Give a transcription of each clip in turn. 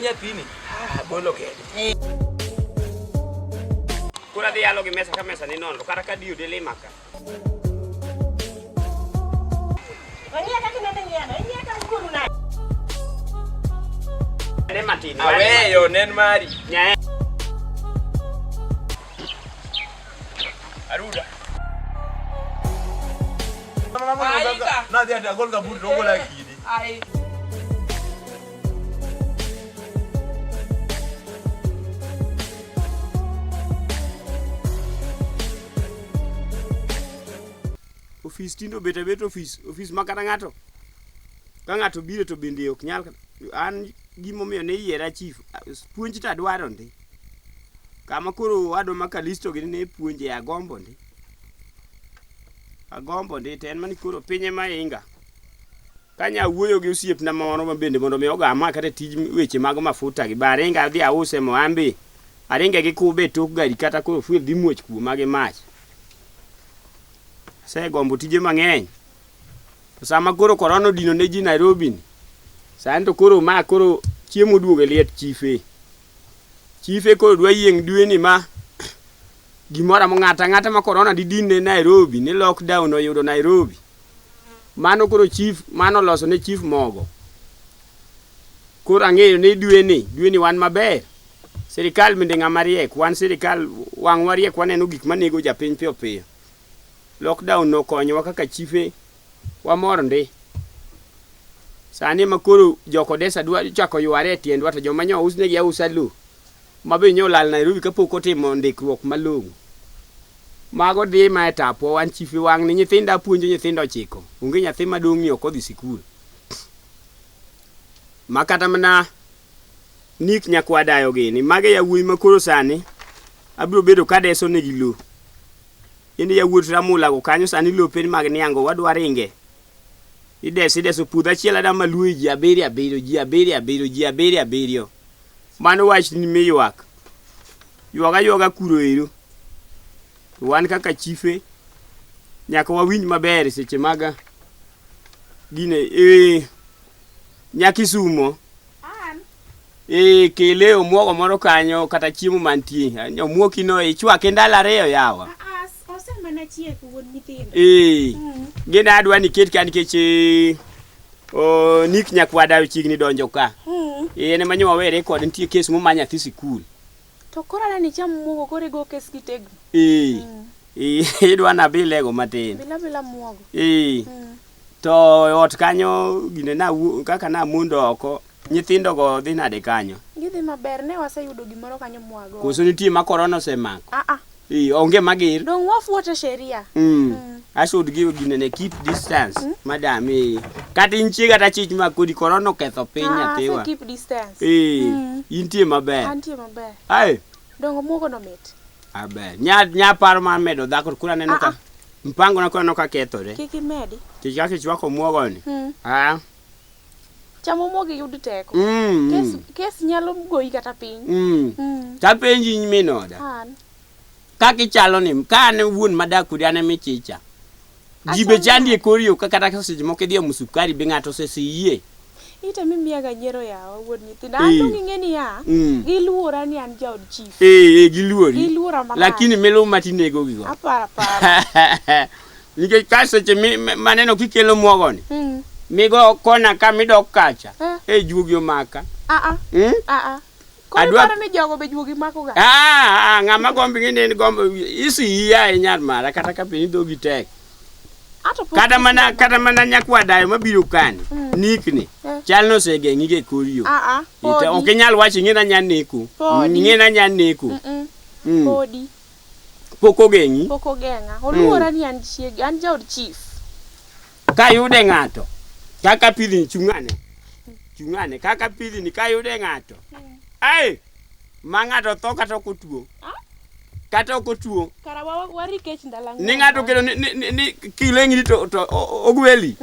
nyathini. Ah, bolo kende. Koro adhi yalo gi mesa ka mesa ni nono, kata ka diyo delima ka. Ong'iya kaka inende ng'iyano, ing'iya ka ukuru nade? Ne matin. Aweyo nen mari. Nyae. Aruda. Nadhi ati agol kaburi to ogola kidi. Ai. Ofis tinde obet abet ofis, ofis ma kata ng'ato ka ng'ato biro to bende ok nyal an gimomiyo ne iyiera chief puonj to adwaro ndi. Kama koro owadwa ma Kalisto gini ne puonje agombo ndi. Agombo ndi to en mana ni koro piny ema inga. Kanya wuoyo gi osiepna moro ma bende mondo mi ogama kata tij weche mag mafuta gi ba aringa adhi ause mo an be aringe gi kube e tok gari kata koro fuel dhi muoch kuoma gi mach. Asegombo tije mang'eny. To sama koro korona odino ne ji Nairobi ni, sani to koro ma koro chiemo oduogo e liet chife. Chife koro dwa yieng' dweni ma gimoro amora ng'ato ang'ata ma korona didin ne Nairobi ni lockdown oyudo Nairobi. Mano koro chief mano oloso ne chief mogo. Koro ang'eyo ni dweni dweni wan maber. Sirikal bende ng'ama riek, wan sirikal wang'wa riek waneno gik manego japiny piyo piyo. Lockdown no okonyowa kaka chife wamor ndi. Sani ema koro jokodesa dwa chako yware e tiendwa to joma nyo ousnegi ausa lo ma be nyo olal Nairobi kapok otimo ndikruok malong'o. Mago dhi ma e tapwa wan chife wang'ni nyithinda apuonjo nyithindo ochiko onge nyathi madong' ni ok odhi sikul. Ma kata mana Nick nyakwadayo gini mage yawuoyi ma koro sani abiro bedo kadeso negi lo. In yawuot Ramula go kanyo sani lope mag niango wadwa ringe. Ideso ideso puodho achiel ada maluo ji abiriyo abiriyo ji abiriyo abiriyo ji abiriyo abiriyo. Mano wach ni miywak. Ywag aywaga kuro ero. To wan kaka chife nyaka wawinj maber seche mag gine eh Nyakisumo. An? Eh, kele omuogo moro kanyo kata chiemo mantie. Omuoki no ichwake ndalo ariyo yawa. Ah, ah, osemana chiek wuon nyithindo. Eh. Mm. Gina adwa ni ket ka nikech eh, o, Nick nyakwada ochiegni donjo ka. Eh, en ema nyo wawere kod nitie kes moma nyathi sikul. To koro aneno icham muogo koro igo kes gi tegno. Eh. Eh, idwa nabilego matin. Bila bila muogo. Eh. To ot kanyo gine na kaka namondo oko nyithindo go dhi nade kanyo? Gidhi maber ne waseyudo gimoro kanyo mwago. Koso nitie ma korona osemako? Ah ah. Eh, onge magir. Dong wafuoto sheria. I should give gine ne keep distance. Madam eh. Kata in chiega kata chich ma kodi korona oketho piny Ah, nyathiwa. ase keep distance. Eh, intie maber. Antie maber. Ai, Dongo muogo no mit. aber. Nya nya paro mar medo dhako koro aneno ka mpango na koro aneno ka kethore. Kik imedi. Kech kaka ichwako muogo ni. Ah. Cham omuogo iyud teko. Kes, kes nyalo goyi kata piny. Tapenji min oda. An. Kaka ichalo ni ka an wuon madak kodi an ema ichicha. Ji be chandi e kor yo ka kata ka seche moko idhi omo sukari be ng'ato osesiyie. Ite mimiyaga nyiero yawa wuod nyithindo. An dong ing'e niya, giluora ni an jaod chief. Eh, eh giluori. Giluora marach. Lakini miluma tinego gigo. Aparo aparo. Nikech ka seche maneno kikelo muogo ni, migo kona ka midok kacha, eh juogi omaka. Ah ah. Ah ah. Koro iparo ni jogo be juogi makoga? Ah, ah, ng'ama gombi ng'e ni en gombo isiyi aye nyar mara kata ka piny dhogi tek. Ato pok Kata mana kata mana nyakwadayo mabiro kani, nikni, chal ni osegeng'i gi e kor yo. Ah ah. Ite, Podi. ok inyal wacho ing'e ni anya neko. Podi. Ing'e ni anya neko. Mm-mm. Podi. Pok ogeng'i. Pok ogeng'a. Oluora ni an chiegi, an jaod chief. Kayude ng'ato, kaka pidhni chung'ane. Chung'ane kaka pidhni kayude ng'ato. Ai! Ma ng'ato tho kata ok otuo. Kata ok otuo. Kara wa wari kech ndalo ang'wen. Ni ng'ato okelo ni ni ni kileng'ni to to ogweli.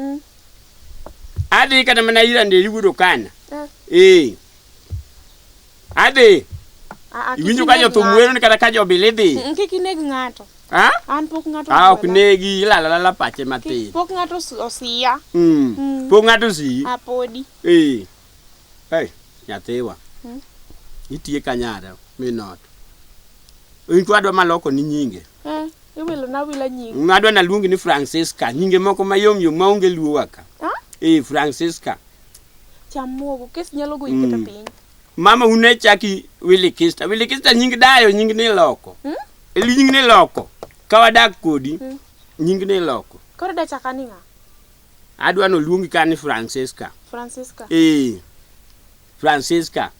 Adhi kata mana ira nderi wuod Okana. Eh. Adhi. Ah, ah, kik Iwinjo ka ineg jothum ng'ato. wero ni kata ka jobili dhi. Kik ineg ng'ato. Ha? An pok ng'ato Ah, ok ogwela. negi ilalo alala pache Kik- matin. Pok ng'ato osiya. Pok ng'ato siyi. Apodi. Eh. Hey, nyathiwa. Itiye kanyara minot. In to adwa maloko ni nyinge. Eh, iwilo na wila nying. Adwa naluongi ni Francisca, nyinge moko mayom yom maonge luowa ka. Ah? Eh, Francisca. Cham muogo, kes nyalo goyi kata piny. Mama une chaki Willy Kista. Willy Kista nying dayo, nying ni loko. Eli nying ni loko. Ka wadak kodi, nying ni loko. Koro da chaka ni ng'a? Adwa noluongi ka ni Francisca. Francisca. Eh. Francisca.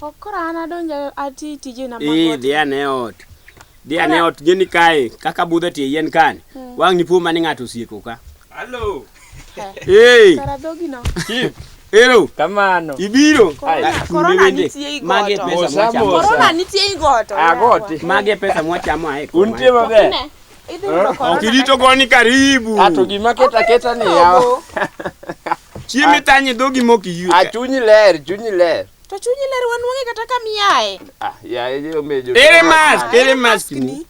Ok koro an adonjo ati tijena mag Eh, ot. dhi ane ot. Dhi ane ot, gini kae, kaka budho tie yien kani. Wang' nipo mani ng'ato osieko ka. Hello. Eh, Kara dhogi no. Chief. ero, Kamano. ibiro. Corona, Ah, corona bende, nitie Magi e igoto. pesa Mosa, mwachamo. mosa. Corona nitie igoto. Agoti. Magi e pesa mwachamo ae koma. Untie maber. Ne, idhi yudo corona. Ok irito goni karibu. Ah, to gima keta keta ni yawa. Chiemo itanye dhogi mok iywe. Ah, chunyi ler, chunyi ler. To chunyi ler wanwang'e kata ka miaye. Ah, yaye omejo. Ere mask, ere mask ni.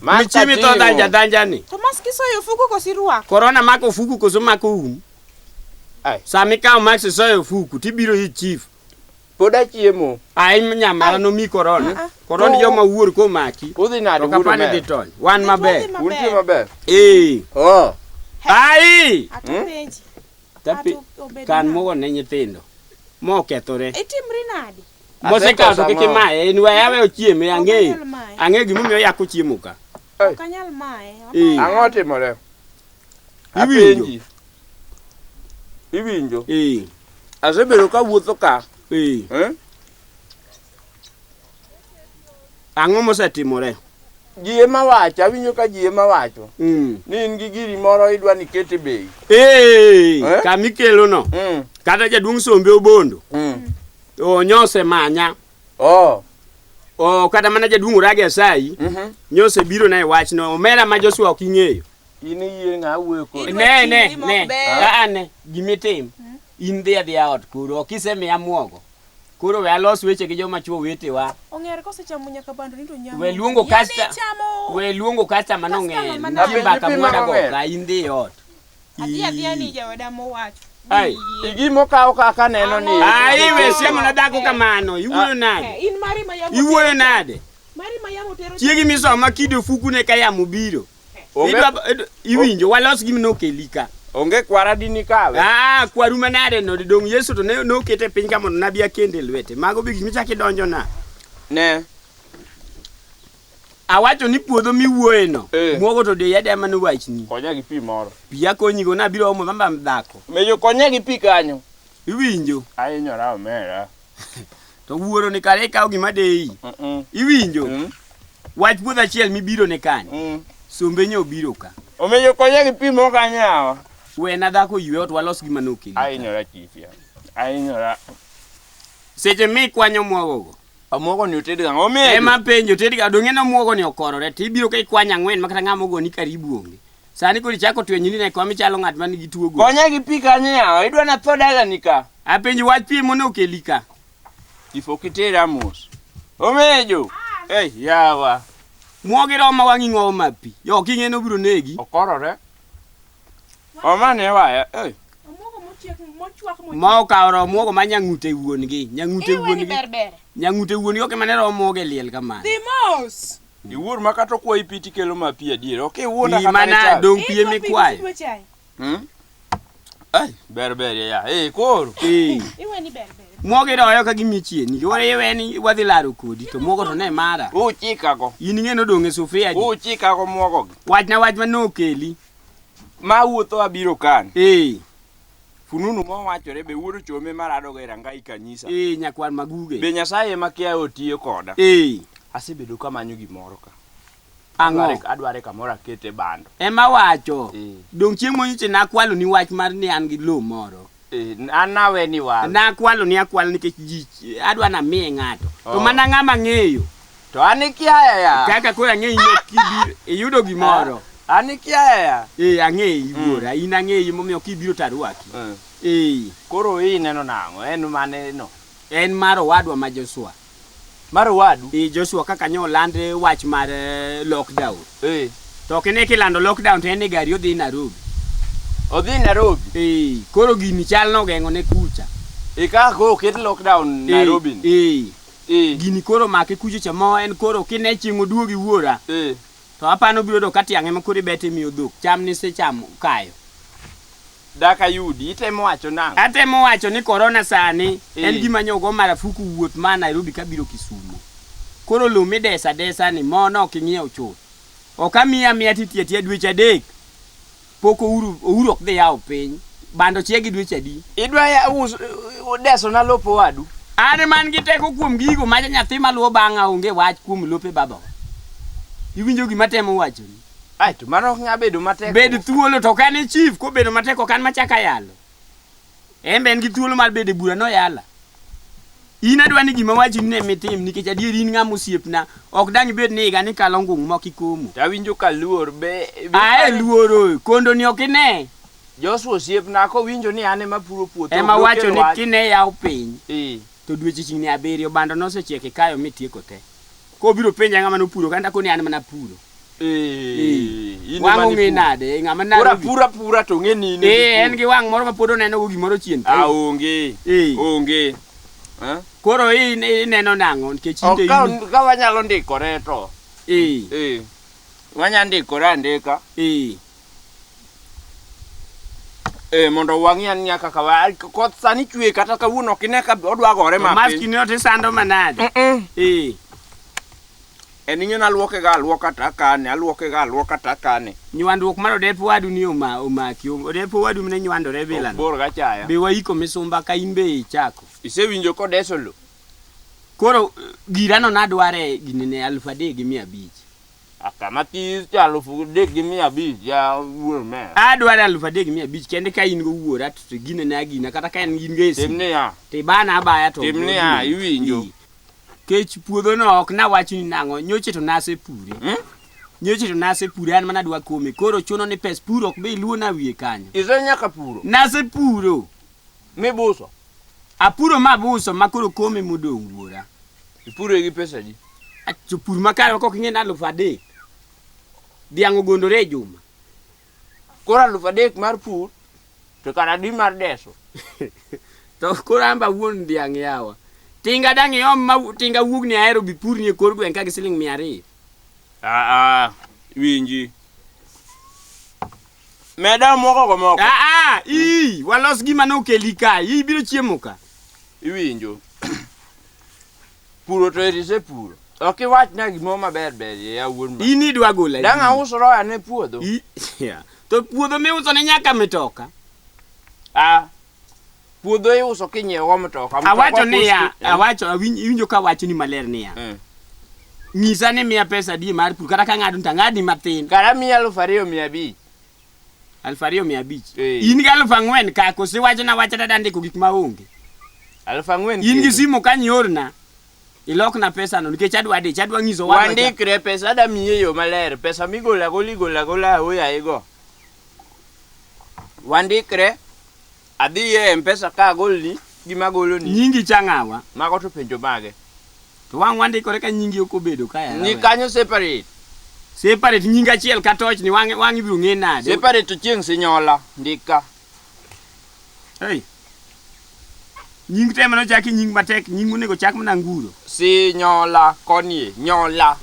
Mask Michiemo itho ating'o. dhanja dhanja ni. To mask isoyo ofuko koso irwako? Korona mako ofuku koso mako um. Ai. Sama ikawo mask isoyo ofuku tibiro ir chief. Pod achiemo. Ai nyamara nomi korona. Korona joma wuor komaki. Udhi nade To wuod kapani Omera? dhi tony. Wan maber. Wadhi Untie maber. Eh. Oh. Ai! Atopenji. Tapi Ato obedo kan nade? mogo ne nyithindo. Mokethore. Itimri nade? Mosekawo to kik Asekoso imaye. En we awe ochieme ang'eyo. anyal maye. Ang'eyo gimomiyo oyako chiemo ka. Ok anyal maye. Eh. Ang'o timore? Iwinjo? Apenji. Iwinjo? Eh. Asebedo kawuotho ka. Eh. Eh? Ang'o mosetimore? Ji ema wacho, awinjo ka ji ema wacho. Ni in gi giri moro idwa ni kete bei. Eh, Eh? kamikelo no. Kata jaduong' Sombe Obondo. Onyose manya. Oh. O kata mana jaduong' Urage Asai. Nyose biro na e wachno. Omera ma Joshua ok ing'eyo. In iyie ng'a wuoyo kode. Idwa Ne ne ting'ri mok ne. ber. Aa ne gimitim. In dhi adhiya ot koro ok isemiya muogo. Koro we alos weche gi joma chuo wetewa. Ong'er kosechamo nyaka bando ni to nyamo. We luongo Yaani kasta. ichamo- We luongo customer Customer nong'er. manade. Nitie mbaka Apenji pi mwadago mang'er. ka in dhi ot. Adhi adhiya ni jaoda mowacho. Ai. Igimo kawo kaka neno ni. Ai we siemo na dhako kamano. Iwuoyo nade? Eh, In mari ma yamo. Iwuoyo nade? Mari ma yamo tero. Chiegi misoma kido fukune ka yamo biro. Onge- Iwinjo walos gima nokeli ka. Onge kwara dini kawe. Ah, kwaru manade no dong Yesu to ne nokete e piny ka mondo nabi akende lwete. Mago be gima ichako idonjo na. Ne. Awacho ni puodho miwuoye no. Eh. Muogo to de yade ema nowachni. Konya gi pi moro. Pi akonyigo nabiro omo mamba dhako. Mejo konya gi pi kanyo. Iwinjo. Ahinyora omera. To wuoro ni kare ikawo gima deyi. Iwinjo. Wach puodho achiel mibiro ne kani. Sombe nyo obiro ka. Omejo konya gi pi moro kanyo yawa. Wena dhako ywe ot walos gima nokeli. Ahinyora chief ya. Ahinyora. Seche mikwanyo muogo go. Amuogo ni oted gang'o? Omejo. Ema penjo ted ga dong' en omuogo ni okorore to ibiro ka ikwanyo ang'wen makata ng'ama ogoni karibu onge. Sani koro ichako twenyo ni kom ichalo ng'at man gi tuo go. Konya gi pi kanyo yawa. Idwa na tho dalani ka. Apenji wach pi mono okeli ka. Chief ok itera mos. Omejo. Ei yawa. Muogo iromo wang'i ng'owo ma pi. Yo ok ing'e ni obiro negi. Okorore. Omane waya. Ei. Omuogo mochiek mochwak mochiek. Ma okawo ro muogo ma nyang'ute wuon gi. Nyang'ute Iwe wuon ni gi. ber ber. Nyang'ute wuon gi ok ema ne romo muogo e liel kamano. Dhi mos. Iwuor ma kata okwayi pi tikelo ma pi adier. Ok iwuonda Pi kata mana ni chai. dong' pi Idwa pi emikwayo. koso idwa chai? Ai, ber ber ya. Eh, koro. Eh. Iwe ni ber ber. Muogo iroyo ka gimichieni. Giwore iwe ni wadhi laro kodi to muogo to ne mara. Uchikago. In ing'e nodong' e sufria ji. Uchikago muogo gi. Wachna wach ma nokeli. Ma wuotho abiro kani. Eh. Fununu mowachore be wuod chome marado go e rangai kanisa. Eh, nyakwar maguge. Be Nyasaye ema kia otiyo koda. Eh. Asebedo kamanyo gimoro ka. Ang'o? Adware kamoro akete bando. Ema wacho. Eh. Dong' chieng' monyiche nakwalo ni wach mar ni an gi lowo moro. Eh, an nawe ni wal. Nakwalo ni akwalo nikech ji adwa namiye ng'ato. To Oh. mana ng'ama ng'eyo. To an ikiaya ya. Kaka koro ang'eyi ni ok ibiro iyudo gimoro. An ikiaya ya. Eh, ang'eyi wuora. In ang'eyi momiyo kibiro to arwaki. Eh. Koro ineno nang'o? En mane no? En mar owadwa ma Joshua. Mar owadu? Eh, Joshua kaka nyo oland wach mar lockdown. Eh. To ok ine kilando lockdown to en e gari odhi Nairobi. Odhi Nairobi? Eh, koro gini chal nogeng'o ne kucha. E kaka koro oket lockdown Nairobi ni. Eh. Eh. Gini koro make kucho cha mo en koro kine chieng' oduogi wuora. Eh. To apano biro yudo ka tiang' ema koro ibete imiyo dhok. Cham nisechamo kayo. Dak ayudi, itemo wacho nang'o? Atemo wacho ni korona sani en Eh. gima nyogo marafuku wuoth ma Nairobi kabiro Kisumo. Koro lo midesa desa ni mono ok ing'iew chuth. Ok amiyi amiya titiyo atiya dweche adek. Pok Ouru Ouru ok dhi yawo piny. Bando chiek gi dweche adi? Idwa ya us deso na lop owadu. An man gi teko kuom gigo ma nyathi maluwo bang'a onge wach kuom lope babawa. Iwinjo gima temo wachoni? Ai to mano ok nyal bedo matek. Bed thuolo to ka ne chief kobedo matek ok an machaka yalo. En be en gi thuolo mar bedo e bura noyala. In adwa ni gima wachoni ne mitim nikech adier in ng'ama osiepna ok dang' ibed ni higa ni kalo ngung' mok ikomo. To awinjo ka luor be. be Ae luoro kondo ni ok ine. Joshua osiepna kowinjo ni an ema puro puothe. Ema ok wacho dokel ni wach. kine yaw piny Eh. to dweche chiegni abiriyo bando nosechiek ikayo mitieko te. Kobiro penja ng'ama nopuro kata koni an mana puro. Eh. In Wang' ema ong'e nipuro. nade ng'ama Koro Nairobi. apura pura to ong'e ni in ema Eh, en ipuro. gi wang' moro ma pod oneno go gimoro chien. Ah, onge. Eh. Onge. Eh? Koro ineno nang'o nikech in Ok to ka, in ka wanyalo ndikore to. eh Eh. Wanya ndikore andika. eh Eh, mondo wang'i aniya kaka wa koth sani chwe kata kawuono ok ine ka odwa gore To ma mask piny. ni to isando manade. Mm-mm. Eh En ing'e naluoke ga aluoka to akane, aluoke ga aluoka to akane. nywandruok mar odep wadu ni oma omaki. Odep wadu mane nywandore Ok bila. bor gachaya. Be waiko misumba ka in be ichako. Isewinjo kodeso lo? Koro girano nadware ginene 3500. Kama this to 3500 ya wuon me. Adwaro 3500 kende ka in go wuora to ginene agina kata ka en in go e Tim simu. niya, To ibana abaya to. Tim niya, iwinjo. Kech puodhono ok nawach ni nang'o, nyoche to nasepure. Hmm? Nyoche to nasepure an mana adwa kome. Koro chuno ni pes pur ok be iluona wiye kanyo. Ise nyaka puro. Nasepuro. Mibuso. Apuro mabuso ma koro kome modong' wuora. Ipure gi pesa di. Jopur makare kok ing'e ni 3000. Dhiang' ogondore e juma. Koro 3000 mar pur to kara adi mar deso. To koro an be awuon dhiang' yawa. Tinga dang' iom ma tinga wuog ni ahero bi purni e kor gweng' ka gi siling 200. Ah ah, winji. Meda moko go moko. Ah ah, ii, walos gima nokeli ka. Ii biro chiemo ka. Iwinjo. Puro to eri isepuro. Ok iwachna gimoro maber ber ya wuon ma. In idwa gola. Dang' aus roya ne puodho. Yeah. To puodho miuso ne nyaka mitoka. Ah. Puodho iuso kinyiewo go mtoka. Mtoka Awacho ok niya, us- awacho iwinjo ka awacho ni maler niya. Nyisa ni miya pesa adi mar pur kata ka ng'ado to ang'adi mathin. Kara miya 2500. 2500. Eh. In gi 4000 ka koso iwacho na wacha dada ndiko gik maonge. 4000. In gi simu kanyo iorna. Ilokna pesa no nikech adwa dich, adwa nyiso wadwa cha. Wandikre pesa ada miyi e yo maler. Pesa migolo agola igolo agola aoyaye go. Wandikre. Adhi e M-Pesa ka agolni gima agoloni. Nyingi cha ng'awa? Mago to penjo mage. To wang' wandikore ka nyingi ok obedo ka ya. Ni kanyo separate. Separate nying achiel ka toch ni wang' wang' ibiro ng'e nade? Separate to chieng' sinyola. Ndika. Hey. Nying te mano chaki nying matek, nying monego chak mana nguro. Sinyola konie. Nyola.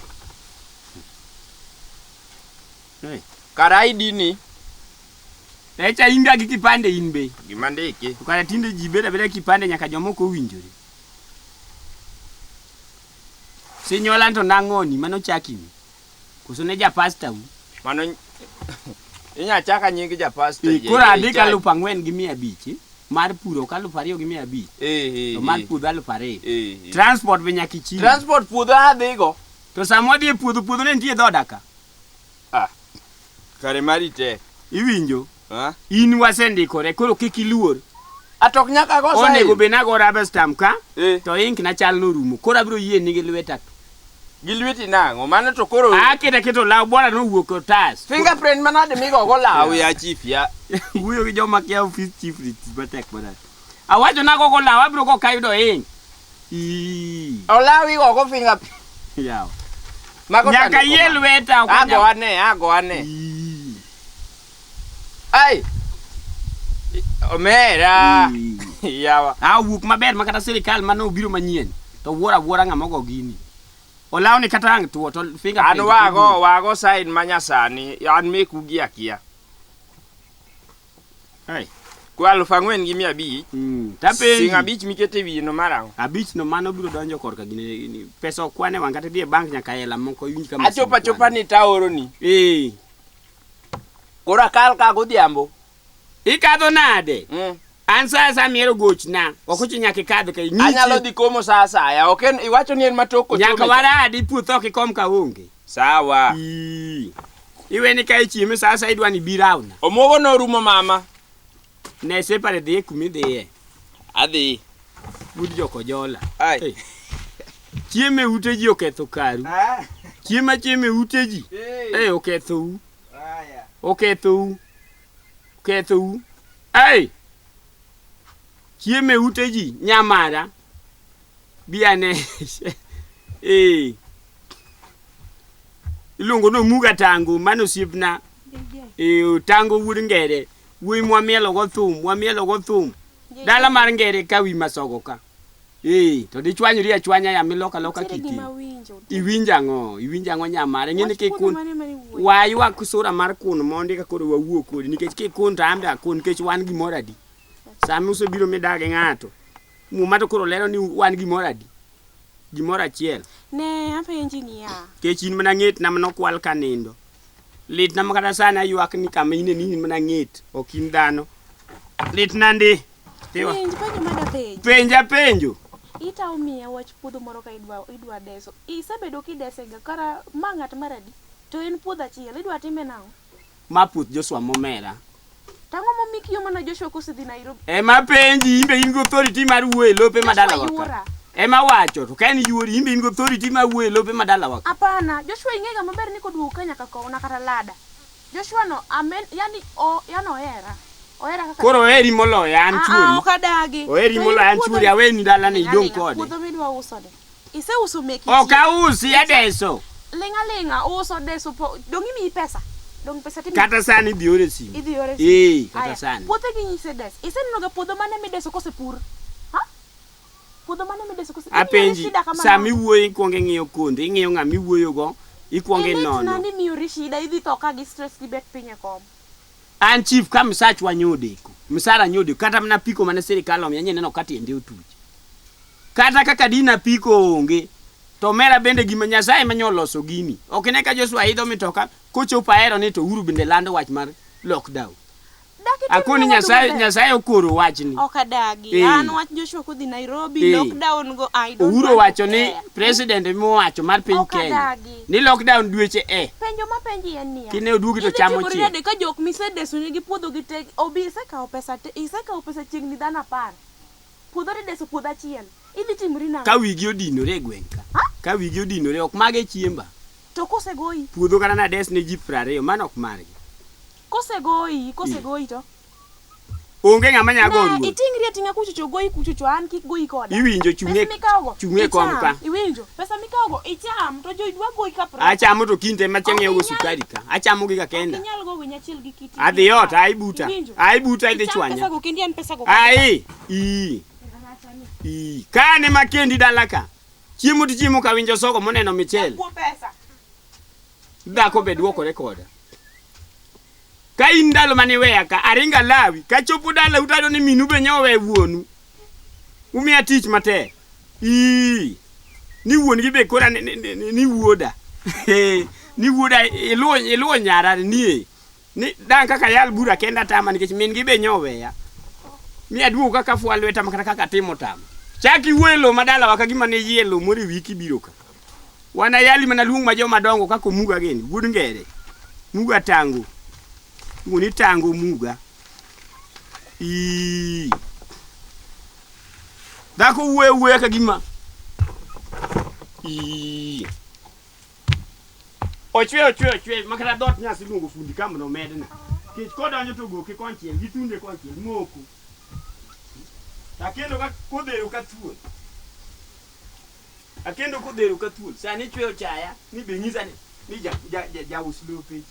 Hey. Kara ID ni. Echa in ga gi kipande in be. Gima ndiki. To kara tinde ji bedo abeda kipande nyaka jomoko owinjore. Sinyola to nang'oni mano chakini. Koso ne japasta u. Mano inya chaka nying japasta. Koro andik 4500 mar puro ok 2500. Eh, To mar puodho 2000. eh. Transport be nyaka ichiw. Transport puodho adhigo. To sama wadhi e puodho, puodho ne nitie e dhoda ka. Ah. Kare mari tek. Iwinjo? Ha? In wasendikore, koro kik iluor. Atok nyaka go sign. Onego bed nago rubber stamp ka, Eh. to ink na chal norumo. Koro abiro yieni gi lweta. Gi lweti nang'o? Mano to koro Aketo aketo law, bora nowuok e otas. fingerprint manade migogo law ya chief ya. Wuoyo gi joma kia office chief ni tich matek manade. Awacho nagogo law, abiro go kayudo ink. Ii. Olaw igogo finger Yawa. Mago Nyaka tandiko yie ma. lweta. ok Ago anyal- ane, ago ane. Ii. Ai. Omera. Ii. Yawa. A owuok maber ma kata sirikal mane obiro manyien to wuoro awuora ng'ama ogo gini. Olaw ni kata ang' tuo to fingerprint. An wago wago sign ma nyasani, an meku gi akia. Hey. Kwa 4,500. Tapenji. Sing abich mikete wiye no mar ang'o? Abich no mano biro donjo korka gini, gini. Pesa ok kwan e wang' kata idhi e bank nyaka hela moko iwinj ka masin Achopo achopa kwano. ni taoroni. Eh. Koro akal ka godhiambo. Ikadho nade? An sa asaya mihero gochna. Ok ochuno nyaka ikadh ka ing'ichi. Anyalo dhi komo sa asaya. Ok en iwacho ni en matok kochome. Nyaka waradi puoth ok ikom ka onge. Sawa. Ii. Iweni ka ichieme sa asaya idwa ni bi rawna. Omuogo norumo mama. Ne separe dhiye kuma idhiye. Adhi. Bud jokojola. Ai. Hey. Chiemo e ute ji oketho karu. Chiemo achiema e ute ji. Eh, okethou. Okethou. Okethou. Ai! Chiemo e ute ji nyamara. Bi ane. Eh. Iluongo ni Omuga Tango, mano osiepna. Eh, Tango wuod Ngere. Wuoyi mwamielo go thum, mwamielo go thum. Dala mar Ngere ka wi masogo ka. Eh, to dichwanyri achwanya ya miloka loka Nitiere kiti. gima awinjo. Iwinjo ang'o? Iwinjo ang'o nyamara? Ing'e ni Wach puodho kikun mane mane iwuoye? waywak sura mar kun mondi ka koro wawuo kodi nikech kikun to an be akun nikech wan gimoro adi. Sama usebiro midak gi ng'ato, muma to koro lero ni wan gimoro adi? Gimoro achiel. Ne apenji niya. Nikech in mana ng'etna manokwal ka nindo. Litna ma kata sani aywak ni kama ine ni in mana ng'et, ok in dhano. Litna ndi. Tiwa. Penj penjo ma dapenji. Penja penjo. Ita omiya wach puodho moro ka idwa idwa deso. Isebedo kidese ga kara ma ng'at mar adi? To en puodho achiel idwa time nang'o? Ma puoth Joshua momera. Tang'o momiyo ikiyo mana Joshua kosedhi Nairobi? Ema penji in be in gi authority mar wuoyo e lope ma Joshua dalawa ka. yuora. Ema wacho to ka en yuori in be in gi authority mar wuoyo e lope ma dalawa ka. Hapana, Joshua ing'ega maber ni koduogo ka nyaka kowna kata lada. Joshua no amen yani o yani ohera. Ohera kaka Koro oheri moloyo an Ah, ah, chuori. ok adagi. Oheri To in moloyo an puodho- chuori aweni dalani Ling'a idong' ling'a, kode. Puodho midwa uso ni. Iseuso meki. Ok ji. ausi adeso. Ling'a ling'a uso deso po dong imiyi pesa. Dong pesa timi. Kata sani idhi ore simu. Idhi ore simu. Eh, kata Aya, sani. Puothe gi nyise des. Iseneno ga puodho mane mideso kosepur? Ha? Puodho mane mideso kose Apenji, Imiyori shida kama sama nang'o? iwuoyo ikwongo ing'iyo kondo, ing'iyo ng'ama iwuoyogo, ikwongo Ilit inono. na ni miyori shida idhi tho ka gi stress gibet piny e kom. An chief ka msachwa nyodeko, msara nyodeko, kata mana piko mane sirikal omiya nyeneno ka tiende otuch. Kata kaka dina piko onge, to omera bende gima Nyasaye ema nyoloso gini. Ok ine ka Joshua idho mitoka, kochopo ahero ni to Uhuru bende lando wach mar lockdown. Dak itim Akoni ne wadu Nyasaye, maber. Nyasaye okoro wachni. Ok adagi. Eh. An wach Joshua kodhi Nairobi, Eh. lockdown go I don't Uhuru want to owacho ni care. president mowacho mar piny Ok Kenya adagi. ni lockdown dweche e Penjo mapenji en niya. Kine oduogi to idhi chamo timori chieng'. nade ka jok misedeso nigi puodho gi te obi isekawo pesa te isekawo pesa chiegni dhano apar. Puodho tideso puodho achiel. Idhi timori nang'o? ka wigi odinore e gweng' ka. Ka wigi odinore ok mage chiemba. To kosegoyi, Puodho kata nades ne ji 20 mano ok margi. kosegoyi, kosegoyi to. Onge ng'ama nyalo go Ne, ruoth. iting'ri ating'a kuchocho goyi kuchocho an kik goyi koda. Iwinjo chung' e Pesa mikawogo. chung' e kom icham, ka. Iwinjo? Pesa mikawogo icham to jo idwa goyi ka pressure. Achamo to kinde ma chieng' Ok ng'iewo inyal- sukari ka. Achamo gi ka kenda. Ok inyal go winy achiel gi kiti. Adhi ot, ai buta. Iwinjo? Ai buta idhi Icham chwanya. pesago kendi an pesago. Ai. I. I. Kane ma kendi dala ka. Chiemo to chiemo ka winjo sogo moneno michele. Kuo pesa. Dhako be dwokore koda. Ka in ndalo mane iweya ka, aringa lawi. Kachopo dala utado ni minu be nyowe wuonu. Umiya tich matek. Ii. Ni wuon gi be kora ni, ni, ni, ni wuoda. ni wuoda iluwo iluwo nyara nie. Ni dang' kaka yal bura kenda tama nikech min gi be nyoweya. Mi aduogo kaka fwa lweta ma kata kaka timo tama. Chak iwuoyo e lowo ma dalawa ka gima ne yie lowo moro e wiyi kibiro ka. Wan ayali mana luong ma joma dongo kaka Omuga gini, wuod Ngere. Muga tango. Iluongo ni tango Muga. Ii. Dhako wuoyo wuoya ka gima. Ii. Ochwe ochwe ochwe ma kata dhoot nyasi luongo fundi ka mondo omedna. Kech kodonjo to goke konchiel gi thunde konchiel moko. Akendo ka kodhero ka thuol. Akendo kodhero ka thuol. Sani chwe ochaya ni be nyisa ni ni ja ja ja jaus lope.